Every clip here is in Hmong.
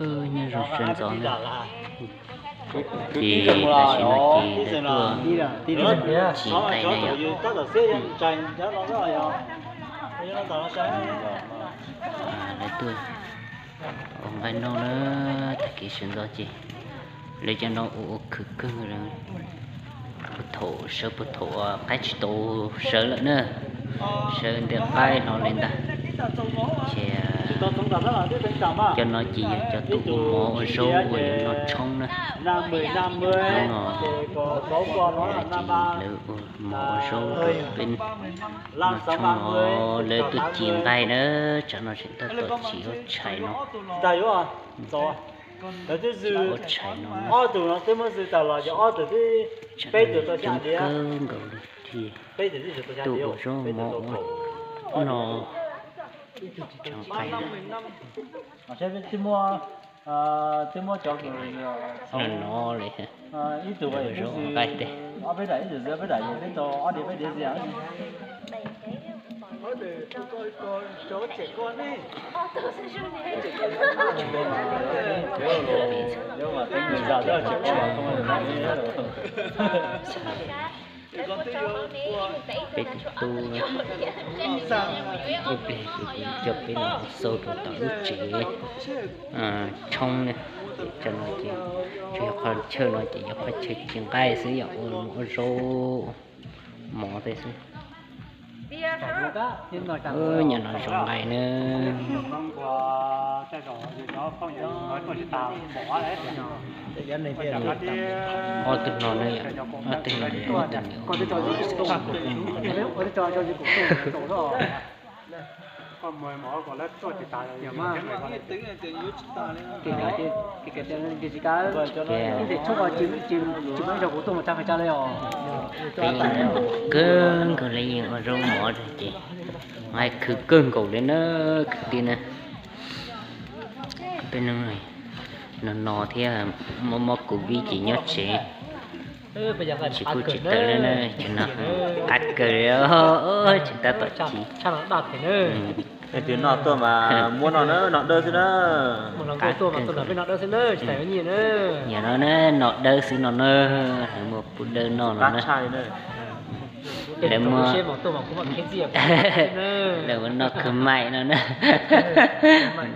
Nyob zoo sawv ntxov na, ces tam sim no ces lawv tuaj tsis nqaij na yom. Lawv tuaj ua nqaij noj na, tag kis sawv ntxov ces lawv cov no ua ua khwv kawg, puag thaum sawv puag thaum qaib tsis tau sawv lawm na, sawv ntiaj qaib hlo li ntag. Ces cov no ces yog cov tuaj ua mov ua zaub ua yuav noj tshoob na. Hnub no ces lawv ua mov ua zaub rau peb noj tshoob os, lawv tuaj ci nqaij na, tsam no tseem tab tom ci ob tshais no. Ob tshais no, coob kawg nkaus li thiaj tuaj ua zaub mov ua no. Tseem nqaij no li, zaub nqaij tej. Peb tus tub, ib pliag ces kuv coj peb los xauj rau tom lub tsev tshoob na. Tam no ces tsuas yog qhov chaw no ces yog qhov chaw ci nqaij xwb, yog ua mov ua zaub mov tej xwb. Nyob no zoo nqaij na. Ob tug no na, ob tug no, ob tug no. Peb yeej kawg nkaus li yeej ua zaub mov ces nqaij khwv kawg nkaus li na, kwv tij na. Peb no no thiab, mob mob covid ces nyob tsev, tsis kuj tsis tawm li na, ces no qab kawg li, tsis tab tom ci. Twb noj tuaj mas muab noj na, noj dawb xwb na. Qab kawg. Nim no na, noj dawb xwb no na, lawv muab pub dawb noj no na. Lawv muab, lawv muab noj khwv maim no na,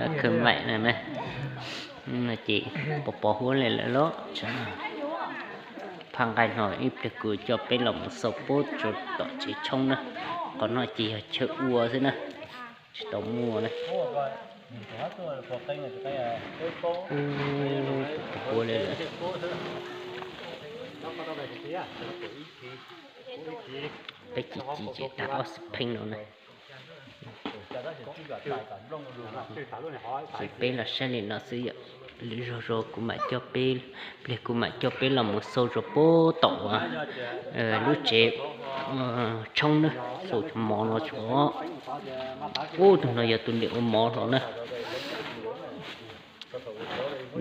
noj khwv maim no na. No ces pos pos huab li lawm los. Phaj nqaij no ib pliag kuv coj peb los mus xauj pub rau tom tsev tshoob na. Qhov no ces yog chaw ua xwb na, tsis tau muaj na. Peb ci ci ces tag ob xib pheej no na. Ces peb los saib li no xwb yom. Lwm zaug kuv mam coj peb, pliag kuv mam coj peb los mus xauj rau pub tom lub tsev tshoob na, xauj cov mov no tso. Ub, tus no yog tus niam ua mov hlo na.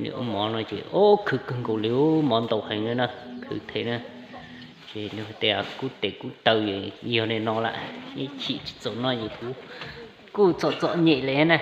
Niam ua mov no ces ub, khwv kawg nkaus li, mov ntau heev na, khwv thiab na. Ces nws tias kub tes kub taw yog li no lawm, ib chim tsis txaus noj ces kuv kuj txom txom nyem li na.